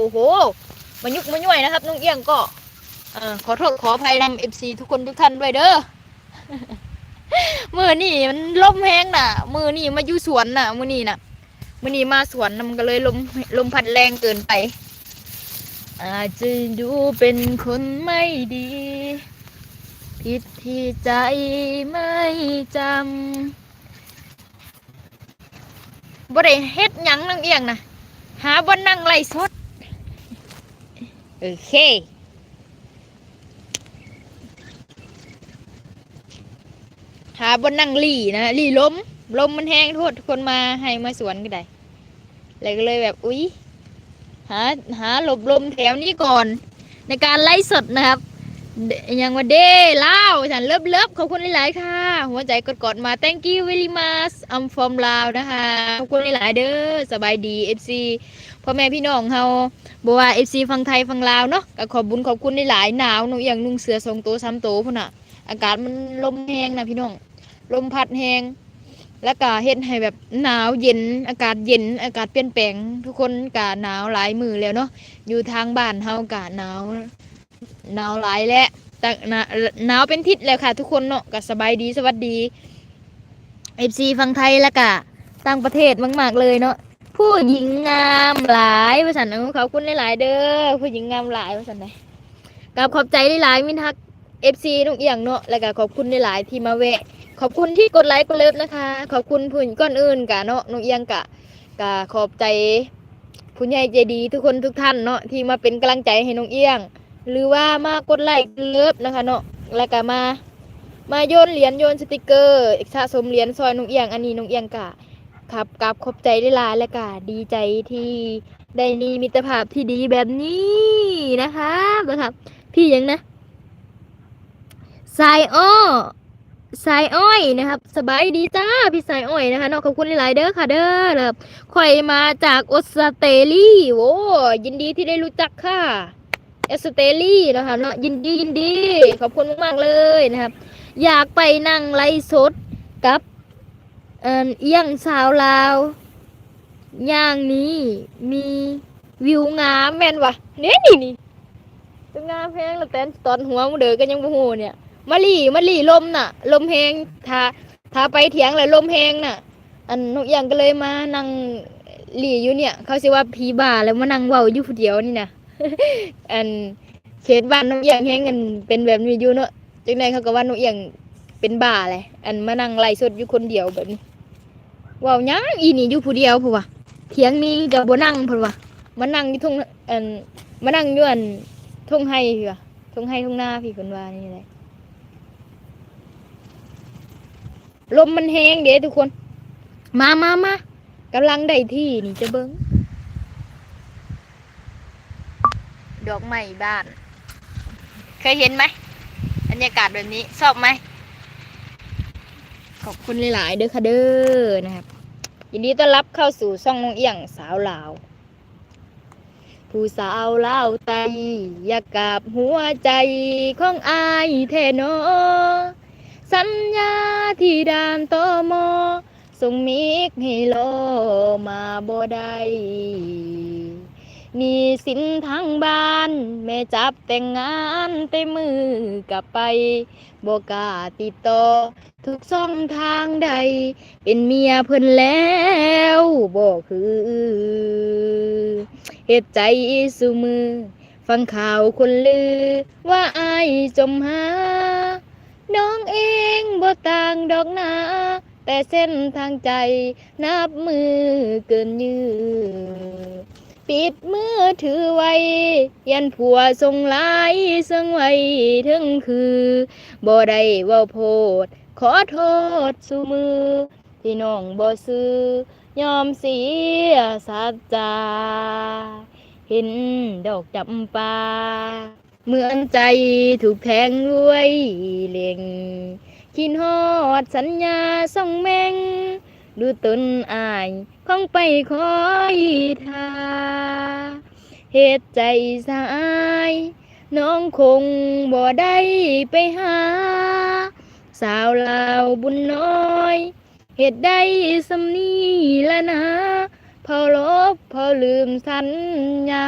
ອ້ໂຫ ມາຍຸກມາຍ້ວຍນະຄັບ ນ້ອງອຽງກໍ ເອີ ຂໍໂທດຂໍອະໄພນຳເອັຟຊີທຸກຄົນທຸກທ່ານດ້ວຍເດີ. ມື້ນີ້ມັນລົມແຮງນະ ມື້ນີ້ມາຢູ່ສວນນະ ມື້ນີ້ນະ ມື້ນີ້ມາສວນນະ ມັນກໍເລີຍລົມ ລົມພັດແຮງເກີນໄປ. ອາດຈະດູເປັນຄົນໄມ່ດີ ຜິດທີ່ໃຈໄມ່ຈຳ. ບໍ່ໄດ້ເຮັດຫຍັງນ້ອງອຽງນະ ຫາບ່ອນນັ່ງໄລຟ໌ສົດ. ໂອເຄ ຫາບ່ອນນັ່ງຫຼີ່ນະ ຫຼີ່ລົມ ລົມມັນແຮງໂພດ ຄົນມາໄຮ່ມາສວນກໍໄດ້ ແລ້ວກໍເລີຍແບບ ອຸ້ຍ ຫາ ຫາຫຼົບລົມແຖວນີ້ກ່ອນ ໃນການໄລຟ໌ສົດນະຄັບ. ຫຍັງວ່າເດລາວຊັ້ນ ເລີບໆ ຂອບຄຸນຫຼາຍໆ ຄ່ະ ຫົວໃຈກອດໆ ມາ Thank you very much, I'm from Lao ນະຄະ ຂອບຄຸນຫຼາຍໆ ເດີ. ສະບາຍດີເອັຟຊີ ພໍ່ແມ່ພີ່ນ້ອງເຮົາ ບໍ່ວ່າເອັຟຊີຝັ່ງໄທຝັ່ງລາວເນາະ ກໍຂອບບຸນຂອບຄຸນຫຼາຍໆ. ໜາວ ນ້ອງອຽງນຸ່ງເສື້ອສອງໂຕສາມໂຕພຸ້ນນະ ອາກາດມັນລົມແຮງນະພີ່ນ້ອງ ລົມພັດແຮງ ແລ້ວກະເຮັດໃຫ້ແບບໜາວເຢັນ ອາກາດເຢັນ ອາກາດປ່ຽນແປງ ທຸກຄົນກະໜາວຫຼາຍມື້ແລ້ວເນາະ. ຢູ່ທາງບ້ານເຮົາກະໜາວ ໜາວຫຼາຍແຫຼະ ຕະ ໜາ ໜາວເປັນທິດແລ້ວຄ່ະທຸກຄົນເນາະ. ກະສະບາຍດີ ສະຫວັດດີ ເອັຟຊີຝັ່ງໄທ ແລ້ວກະຕ່າງປະເທດມາກໆເລີຍເນາະ. ຜູ້ຍິງງາມຫຼາຍວ່າຊັ້ນ ເອີ ຂອບຄຸນຫຼາຍໆເດີ ຜູ້ຍິງງາມຫຼາຍວ່າຊັ້ນໃດ. ກາບຂອບໃຈຫຼາຍໆ ມິດຮັກ ເອັຟຊີນ້ອງອຽງເນາະ ແລ້ວກະຂອບຄຸນຫຼາຍໆທີ່ມາແວະ ຂອບຄຸນທີ່ກົດໄລກົດເລີບນະຄະ ຂອບຄຸນຜູ້ ກ່ອນອື່ນກະເນາະ ນ້ອງອຽງກະ ກະຂອບໃຈຜູ້ໃຫຍ່ໃຈດີທຸກຄົນທຸກທ່ານເນາະ ທີ່ມາເປັນກຳລັງໃຈໃຫ້ນ້ອງອຽງ ຫຼືວ່າມາກົດໄລກົດເລີບນະຄະເນາະ ແລ້ວກະມາ ມາໂຍນຫຼຽນໂຍນສະຕິກເກີ ສະສົມຫຼຽນຊ່ອຍນ້ອງອຽງ. ອັນນີ້ນ້ອງອຽງກະ ຄັບ ກາບຂອບໃຈຫຼາຍໆ ແລ້ວກະດີໃຈທີ່ໄດ້ມີມິດຕະພາບທີ່ດີແບບນີ້ນະຄັບ ນະຄັບ ພີ່ຫຍັງນະ ສາຍອ້ອ ສາຍອ້ອຍນະຄັບ ສະບາຍດີຈ້າ ພີ່ສາຍອ້ອຍນະຄະເນາະ ຂອບຄຸນຫຼາຍໆເດີຄ່ະເດີ. ຂ້ອຍມາຈາກອົດສະເຕລີ ໂອ້ ຍິນດີທີ່ໄດ້ຮູ້ຈັກຄ່ະ ອົດສະເຕລີນະຄະເນາະ ຍິນດີ ຍິນດີ ຂອບຄຸນມາກໆເລີຍນະຄັບ. ຢາກໄປນັ່ງໄລຟ໌ສົດກັບ ອັນ ອຽງສາວລາວ ຢ່າງນີ້ມີວິວງາມແມ່ນຫວາ? ເດ້ນີ້ ນີ້ ງາມແຮງລະ ແຕນຕອນຫົວມື້ເດີກໍຍັງບໍ່ຮູ້ເນຍ ມາຫຼີ່ ມາຫຼີ່ລົມນະ ລົມແຮງ ຖ້າ ຖ້າໄປຖຽງແລ້ວລົມແຮງນະ ອັນ ນ້ອງອຽງກໍເລີຍມານັ່ງຫຼີ່ຢູ່ເນຍ ເຂົາຊິວ່າຜີບ້າແລ້ວມານັ່ງເວົ້າຢູ່ຜູ້ດຽວນີ້ນະ. ອັນ ເຂດບ້ານນ້ອງອຽງແຮງ ອັນ ເປັນແບບນີ້ຢູ່ເນາະ ຈັ່ງໃດເຂົາກໍວ່ານ້ອງອຽງເປັນບ້າແຫຼະ ອັນມານັ່ງໄລຟ໌ສົດຢູ່ຄົນດຽວແບບນີ້ ເວົ້າຫຍັງອີ່ນີ້ຢູ່ຜູ້ດຽວ ເພິ່ນວ່າ ຖຽງນີ້ກໍບໍ່ນັ່ງ ເພິ່ນວ່າ ມານັ່ງຢູ່ທົ່ງ ອັນ ມານັ່ງຢູ່ ອັນ ທົ່ງໄຮ່ ເພິ່ນວ່າ ທົ່ງໄຮ່ທົ່ງນາພີ້ ເພິ່ນວ່ານີ້ແຫຼະ. ລົມມັນແຮງເດ້ທຸກຄົນ ມາ ມາ ມາ ກຳລັງໄດ້ທີ່ນີ້ ຈະເບິ່ງ ດອກໄມ້ບ້ານ ເຄີຍເຫັນໄໝ ບັນຍາກາດແບບນີ້ ຊອບໄໝ? ຂອບຄຸນຫຼາຍໆເດີຄ່ະເດີນະຄັບ ຍິນດີຕ້ອນຮັບເຂົ້າສູ່ຊ່ອງນ້ອງອຽງສາວລາວ. ຜູ້ສາວລາວໃຕ້ ຢາກກາບຫົວໃຈຂອງອ້າຍແທ້ໜໍ ສັນຍາທີ່ດ່ານ ຕມ ສົ່ງມິກໃຫ້ລໍມາບໍ່ໄດ້ ໜີ້ສິນທາງບ້ານ ແມ່ຈັບແຕ່ງງານ ແຕ່ມື້ກັບໄປ ບໍ່ກ້າຕິດຕໍ່ ທຸກຊ່ອງທາງໃດ ເປັນເມຍເພິ່ນແລ້ວບໍ່ຄື ເຮັດໃຈຊຸມື້ ຟັງຂ່າວຄົນລືວ່າອ້າຍຈົມຫາ ນ້ອງເອງບໍ່ຕ່າງດອກນາ ແຕ່ເສັ້ນທາງໃຈນັບມື້ເກີນຍື ປິດມືຖືໄວ້ ຢ້ານຜົວສົ່ງໄລເຊິ່ງໄວ້ເທິງຄື ບໍ່ໄດ້ເວົ້າໂພດ ຂໍໂທດຊຸມື້ ທີ່ນ້ອງບໍ່ຊື່ ຍອມເສຍສັດຈາ ເຫັນດອກຈຳປາ ເໝືອນໃຈຖືກແທງລວຍເລັງ ຄິດຮອດສັນຍາສ່ອງແມງ ດູຕົນອ້າຍ ຂອງໄປຄອຍທ່າ ເຮັດໃຈສາຍ ນ້ອງຄົງບໍ່ໄດ້ໄປຫາ ສາວລາວບຸນນ້ອຍ ເຮັດໄດ້ສ່ຳນີ້ລະນາ ເຜົາລົບເຜົາລືມສັນຍາ